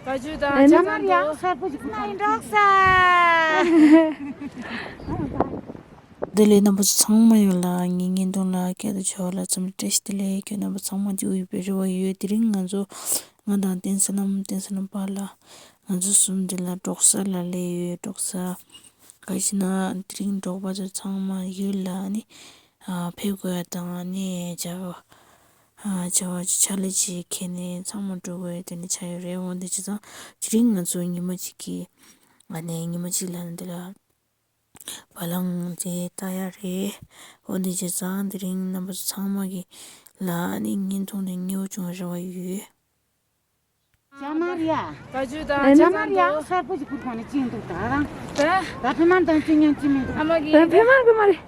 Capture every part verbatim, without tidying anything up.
ཨེ་ན་མར་ཡང་གསར་པོ་ཞིག་ཁུར་ནས་འགྲོ་ས། བདེ་ལེགས། རྣམ་པ་ཚོ་ཚང་མ་ཡོད་ལ་ངའི་བརྙན་ཐུང་ལ་སྐད་དུ་ཆོག་ལ་ཚང་མ་བཀྲ་ཤིས་བདེ་ལེགས། ཁྱོད་རྣམ་པ་ཚང་མ་འདི་འོས་པའི་རེ་བ་ཡོད། དེ་རིང་ང་ཚོ་ང་དང་བསྟན་བསོད་ནམས་བསྟན་བསོད་ནམས་པ་ལ་ང་ཚོ་གསུམ་འདི་ལ་འབྲོག་ས་ལ་སླེབས་ཡོད། འབྲོག་ས་ག་ཞིག་ན་དེ་རིང་འབྲོག་པ་ཚོ་ཚང་མ་ཡུལ་ལ་ནི་ཕེབས་དགོས་དང་ནི་བྱ་བ་བྱ་བ་ཅིག་ཕྱག་ལས་ཅིག་ཁྱེར་ནས་ཚང་མ་འགྲོ་དགོས་དེ་འདྲ་ཆགས་ཡོད་རེད། འོན་ཏེ་བྱས་ཙང་དེ་རིང་ང་ཚོ་ཉི་མ་གཅིག་གི་ཨ་ནི་ཉི་མ་གཅིག་ལ་འདི་ལ་བ་ལང་དེ་ལྟ་ཡ་རེད། འོན་ཏེ་བྱས་ཙང་དེ་རིང་རྣམ་པ་ཚོ་ཚང་མ་གི་ལ་ཨ་ནི་བརྙན་ཐུང་དེ་མཉེས་པོ་བྱུང་བའི་རེ་བ་ཡོད། ཇ་མར་ཡ། ཇ་མར་ཡ་གསར་པོ་ཞིག་ཁུར་གོང་ནས་ཅིན་འདུག་ད་རང་། ད་ཕེ་མར་དང་ཅི་ཉན་ཅི་མིན་འདུག་ཨ་མ་གི་ཕེ་མར་གི་མ་རེད།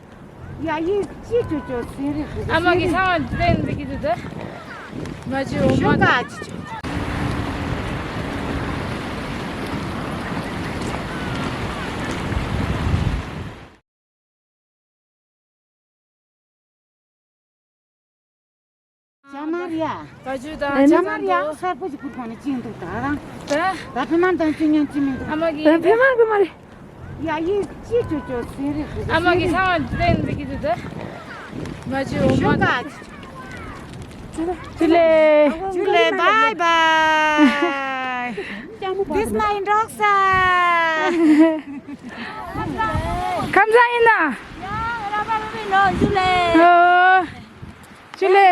ཡ་ཡི་ཅི་ཅོ་ཅོ་སེ་རེ་ཨ་མ་གི་ཚང་བ་བསྟན་འདི་གི་འདུག་ད། མ་ཅི་འོ་མ་ད་ཅི་ཅོ། ཇ་མར་ཡ། ཇ་མར་ཡ་གསར་པོ་ཞིག་ཁུར་གོང་ནས་ཅིན་འདུག་ད་རང་། ད་ཕེ་མར་དང་ཅི་ཉན་ཅི་མིན་འདུག་ཨ་མ་གི་ཕེ་མར་གི་མ་རེད། ཡ་ཡི་ཅི་ཅོ་ཅོ་སེ་རེ་ཨ་མ་གི་ཚང་བ་བསྟན་འདི་གི་འདུག་ད། མ་ཅི་འོ་མ་ད། ཇུ་ལེ། ཇུ་ལེ། བའི་བའི། This my འབྲོག་ས། ཁམས་བཟང་ཡིན་ན། ཨོ། ཇུ་ལེ།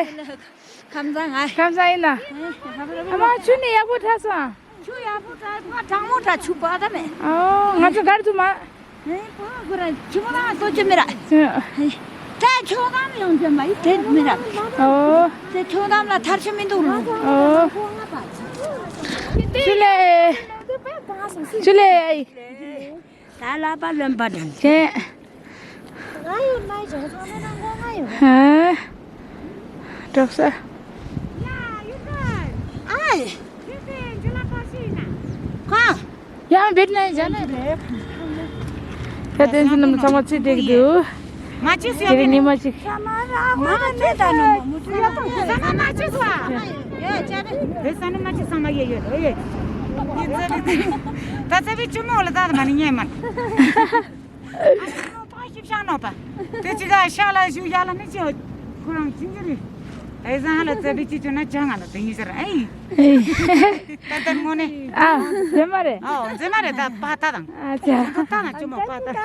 ཁམས་བཟང་ཨ། ཁམས་བཟང་ཡིན་ན། ཨ་མ་ཆུ་ནི་ཡག་པོ་དྲག་སོང་། ཆུ་ཡག་པོ་དྲག་པ་གྲང་མོ་དྲག་ཆུ་བ་ད་མེད། ཨོ་ང་ཚོ་གར་དུ་མ། ཨེ་པོ་གུ་ར་ཆུ་མོ་ལ་ལྟོ་ཆུ་མི་ར། ཨེ། ད་ཆུ་དམ་ཡོང་ཆུ་མ་ཡི་དེ་མི་ར། ཨོ། དེ་ཆུ་དམ་ལ་ཐར་ཆུ་མི་འདུག་རུ། ཨོ། ཆུ་ལེ། ཆུ་ལེ། ད་ལ་པ་ལོན་པ་དང་། ཆེ། ང་ཡོད་མ་ཡོད་ཚང་མ་ནང་གོ་ང་ཡོད། ཧ། འགྲོགས་ས། ཡ་ཡོད་ག་ཨའི། ཁྱེད་ཚོས་འཇུ་ལ་པ་ཤི་ཡིན་ན། གང་། ཡང་བེད་ནས་ཇ་ནས་རེད། ད་དེ་ཚོ་རྣམས་ཚང་མ་ཚིག་བསྡད་ཀྱི་འདུག་མ་ཅི་སུ་ཡོད་གི་ནི། མ་ཅི། མ་མ་ཅི་ད་ནོ་མུ་ཚུ་ཡོད་གི་ས་ན་མ་ཅི་སུ་ཨ། ཡོད་ཅེ་རེད། དེ་ས་ན་མ་ཅི་ཚང་མ་ཡོད་ཡོད་ཡོད། ཡིན་ཚེ་རེད། ད་ཚེ་བི་ཅུ་མོ་ལ་ད་མ་ནི་ཉེ་མ། ཨ་ཞིག་ནོ་པ་ཞིབ་ཤང་ནོ་པ། དེ་ཅི་ག་ཤ་ལ་ཞུ་ཡ་ལ་ནི་ཅི་ཁོ་རང་ཅི་འགྱུར་རེད། ཨེ་ཟ་ཧ་ལ་ཚེ་བི་ཅི་ཅུ་ན་ཅང་ང་ལ་དེ་ཡིན་ཟེར་ཨེ། ད་ལྟ་དངོས་གནས། ཨ། རྫུན་མ་རེད། ཨོ་རྫུན་མ་རེད། ད་པ་ཏ་དང་། ཨ་ཅག་ད་ན་ཅུ་མོ་པ་ཏ།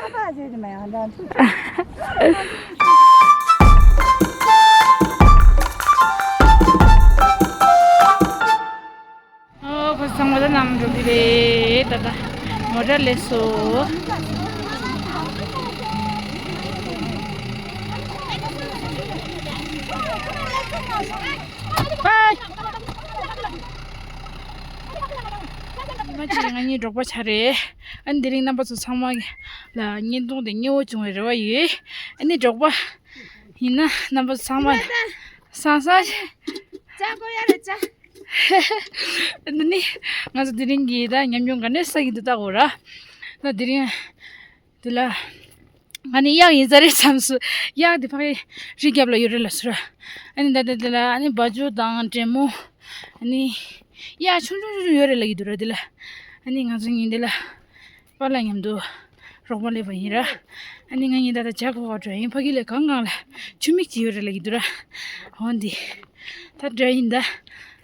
ཨོ་ཁོ་ཚང་མ་ད་ནམ་འགྲོ་གི་རེད་ད་ད། མོ་ཊ་སླེབས་སོང་། ཉི་མ་གཅིག་ང་གཉིས་འབྲོག་པ་ཆགས་རེད། ཨ་ནི་དེ་རིང་རྣམ་པ་ཚོ་ཚང་མ་ལ་བརྙན་ཐུང་དེ་མཉེས་པོ་བྱུང་བའི་རེ་བ་ཡོད། ཨ་ནི་འབྲོག་པ་ཡིན་ན་རྣམ་པ་ཚོ་ཚང་མ་སང་སང་ཅག་གོ་ཡ་རེད་ཅག་འདི་ནི་ང་ཚོ་དེ་རིང་གི་ད་ཉམས་མྱོང་ག་ནས་ས་གི་འདི་ལྟ་གོ་ར། ད་དེ་རིང་འདི་ལ། ང་ནི་གཡག་ཡིན་ས་རེད་བསམ་སོང་། གཡག་འདི་ཕ་གི་རི་རྒྱབ་ལ་ཡོད་རེད་ལ་སུ་ར། ཨ་ནི་ད་ལྟ་འདི་ལ་ཨ་ནི་བ་ཕྱུགས་དང་འདྲེ་མོ། ཨ་ནི་གཡག་ཆུང་ཆུང་ཆུང་ཆུང་ཡོད་རེད་ལ་ཡོད་འདུག་ར་འདི་ལ། ཨ་ནི་ང་ཚོ་ཉིན་འདི་ལ་པཱ་ལགས་མཉམ་དུ་རོགས་པ་སླེབས་པ་ཡིན་ར། ཨ་ནི་ང་གཉིས་ད་ལྟ་ཇ་གོ་བ་འགྲོ་ཡིན། ཕ་གི་ལ་གང་གང་ལ་ཆུ་མིག་ཅིག་ཡོད་རེད་ལ་ཡོད་འདུག་ར། འོ་འདི་ད་འདྲ་ཡིན་ད།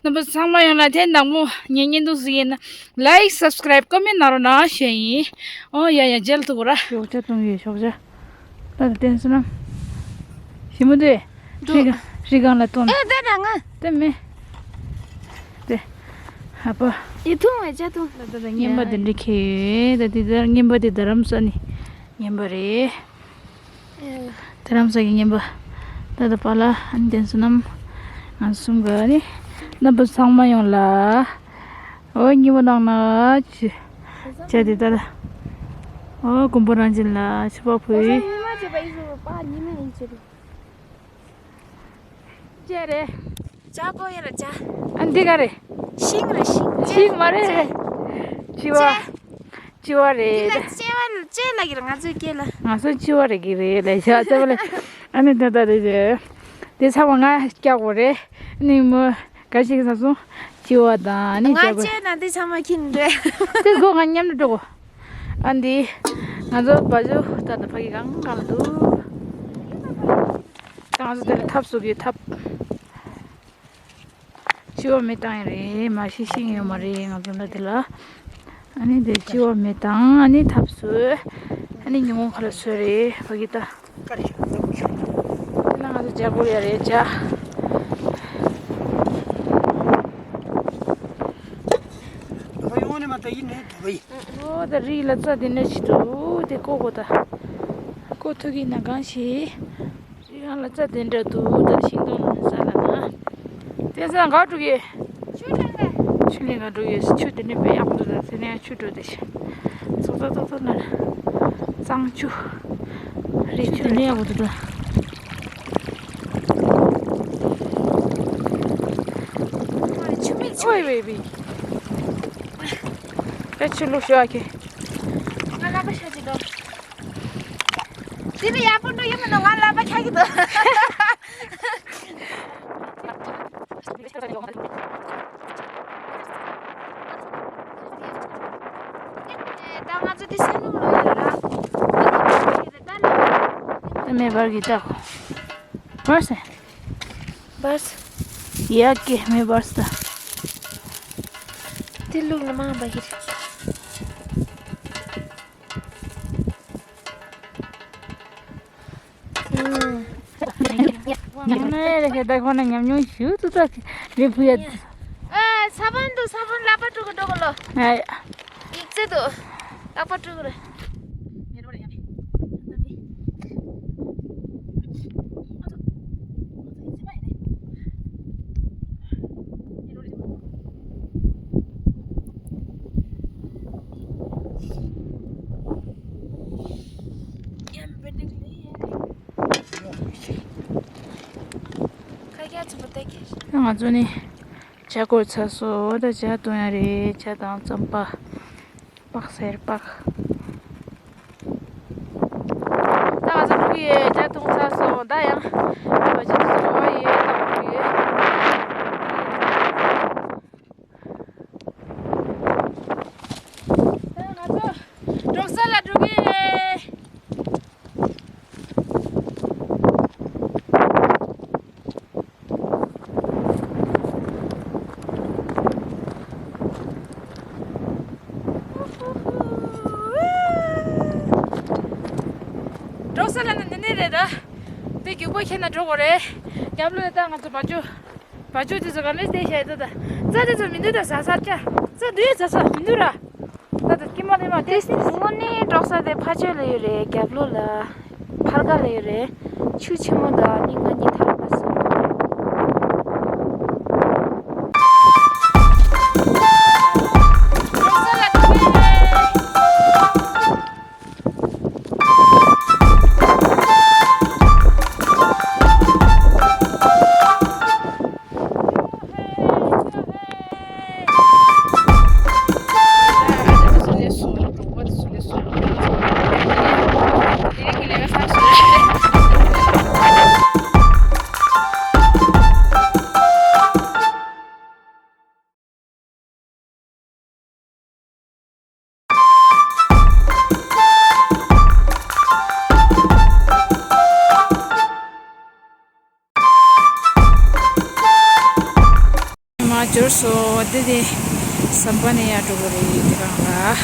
རྣམ་པ་ཚང་མ་ཡོང་ལ་ཐེངས་དང་པོ་ངའི་བརྙན་ཐུང་གཟིགས་ཡིན་ན་ལའིཀ་སབ་སི་ཀ་རའིབ་ཀོ་མེན་ན་རོགས་གནང་ཞུ་ཡིན། ཨོ་ཡ་ཡ་མཇལ་ཐུབ་གོ་ར། ཞོགས་ཇ་བཏུང་ཡོད་ཞོགས་ཇ། ད་ལྟ་བསྟན་སོང་ན། ཞི་མོ་དེ། འདུག་རི་ག་རི་སྒང་ལ་བཏོན། ཨེ་དེ་ན་ང་། དེ་མེད། དེ། ཧ་པ། ཡི་ཐུང་བའི་ཇ་ཐུང་། ད་ད་ད་རྔན་པ་དེ་འདྲ་ཁེལ་ཡོད། ད་དེ་ད་རྔན་པ་དེ་རྡ་རམ་ས་ནས་རྔན་པ་རེད། དེ་རང་ས་གི་ཉན་པ། ད་ད་པཱ་ལགས་ཨ་ནི་བསྟན་བསོད་ནམས། ང་གསུམ་ག་ནི། རྣམ་པ་ཚང་མ་ཡོང་ལ། འོ་ཉི་མ་ནང་ན་ཅི། ཅི་དེ་ད་ལ། འོ་དགོན་པ་རང་ཅན་ལ་ཆུ་བ་ཕུལ། ཉི་མ་ཅི་པ་ཡིན་ཟེར་བ་ཉི་མ་ཡིན་ཅི་རེད། ཅི་རེད། ཇ་གོ་ཡ་ར་ཇ། ཨ་འདི་ག་རེད། ཤིང་རེད་ཤིང་། ཤིང་མ་རེད། ཅི་བ། ཅི་བ་རེད། ཅི་ལ་ཅི་བ་ལ་ཅི་ལ་གི་ར་ང་ཚོའི་སྐད་ལ། ང་ཚོ་ཅི་བ་རེད་གི་རེད་ལ་ཇ་ཙེ་བ་ལ། ཨ་ནི་ད་ད་རེད་རེད། དེ་ཚ་བ་ང་སྐྱག་གོ་རེད། ཨ་ནི་མོ་ག་ཞིག་ས་སོང་། ཤི་བ་དང་ནི་ང་བཅས་ན་འདི་ཚང་མ་ཁྱིམ་འདྲ། དེ་སྒོ་ང་མཉམ་དུ་འགྲོ་གོ། ཨ་འདི་ང་ཚོ་བ་ཇོ་ད་ད་ཕ་གི་གང་གང་ལ་འདུག་ད་ང་ཚོ་དེ་ལ་ཐབ་བཟོ་གི་ཐབ། ལྕི་བ་མེ་བཏང་ཡ་རེད། མ་གཞི་ཤེས་ཡོད་མ་རེད་ང་ཚོ་འདྲ་དེ་ལ། ཨ་ནི་དེ་ལྕི་བ་མེ་བཏང་ཨ་ནི་ཐབ་བཟོས། ཨ་ནི་ཉིན་གུང་ཁ་ལ་བཟོས་རེད་ཕ་གི་ད། དེ་ན་ང་ཚོ་ཇ་བསྐོལ་ཡ་རེད་ཇ། ཨོ་ད་རི་ལ་རྩྭ་དེ་འདྲ་ཞིག་འདུག་དེ་བརྐོ་དགོས་ད། བརྐོ་ཐུབ་ཀྱི་ན་གང་ཞིག་རི་ཡང་ལ་རྩྭ་དེ་འདྲ་འདུག་ད་ཤིང་སྡོང་ལ་ས་ལ་ན། དེ་ཚོ་ག་འགྲོ་གི་ཆུ་ལེན་ག་ཆུ་ལེན་ག་འགྲོ་གི་ཆུ་དེ་འདྲ་དཔེ་ཡག་པོ་འདུག་ད་དེ་ནས་ཆུ་འགྲོ་དེ་ཤི། ཚོགས་ཚོགས་ཚོགས་ཚོགས་ན་གཙང་ཆུ། རི་ཆུ་དེ་འདྲ་ཡག་པོ་འདུག་ད། ཆུ་མིག་ཆུ་ཨོ་ཡེ་བེ་བི། དཔེ་ཆུ་བླུགས་ཤོག་ཨ་ཁེ། ང་ལ་པ་ཤ་ཅི་དོ། དེ་ནི་ཡག་པོ་འགྲོ་ཡོད་མིན་ནོ་ང་ལ་པ་ཆག་གི་འདུག་ད་ང་ཚོ་དེ་སེམས་ནུབ་ལོ་ཡོད་ར། ད་མེ་འབར་གི་ད་གོ། འབར་སེ། འབར་སེ། ཡ་ཀེ་མེ་འབར་སེ་ད། དེ་ལུག་ལ་མང་བ་ཡིར། ཉམས་ནས་རེ་ཁེ་ད་ཁོ་ན་ཉམས་མྱོང་ཞུ་ཏུ་ཏུ་རེ་ཕུ་ཡ། ཨ་ས་བོན་འདུག་ས་བོན་ལག་པ་དཀྲུག་གི་འགྲོ་གི་ལོ། ཨ་ཡ། ཡིག་རྩེ་འདུག་ལག་པ་དཀྲུག་གི་རེ། ང་ཚོ་ནི་ཇ་བསྐོལ་ཚར་སོང་། ད་ཇ་བཏུང་ཡ་རེད། ཇ་དང་རྩམ་པ། པགས་སེར་པགས། ད་ང་ཚོ་འགྲོ་གི་ཡོད། ཇ་བཏུང་ཚར་སོང་། ད་ཡང་ཨ་ཕ་ཅིག་ཏུ་འགྲོ་བ་ཡོད། ད་འགྲོ་གི་ཡོད། ད་ང་ཚོ་འབྲོག་ས་ལ་འགྲོ་གི་ཡོད། འབྲོག་ས་ལ་ན་འདི་ནས་རེད་ད། འདི་རྒྱུག་པ་ཁྱེར་ན་འགྲོ་དགོས་རེད། རྒྱབ་ལོགས་ལ་ད་ང་ཚོ་བ་ཕྱུགས། བ་ཕྱུགས་དེ་ཚོ་ག་ནས་བསྡད་བཞག་ཡོད་ད། རྩྭ་དེ་ཚོ་མི་འདུག་ད་ཟ་ས་ཅ། རྩྭ་འདུག་ཡོད་ཟ་ས་མི་འདུག་ར། ད་ད་ཀྱེ་མ་རེད་མ་དེ། དངོས་གནས་འབྲོག་ས་དེ་ཕ་ཆོས་ལ་ཡོད་རེད། རྒྱབ་ལོགས་ལ་ཕར་ཁ་ལ་ཡོད་རེད། ཆུ་ཆེན་མོ་དང་གླིང་ག་གཉིས་ཐར་མ་སོང་། མ་འབྱོར་སོང་། དེ་དེ་ཟམ་པ་ནས་ཡར་འགྲོ་གི་རེད། དེ་གང་ལ།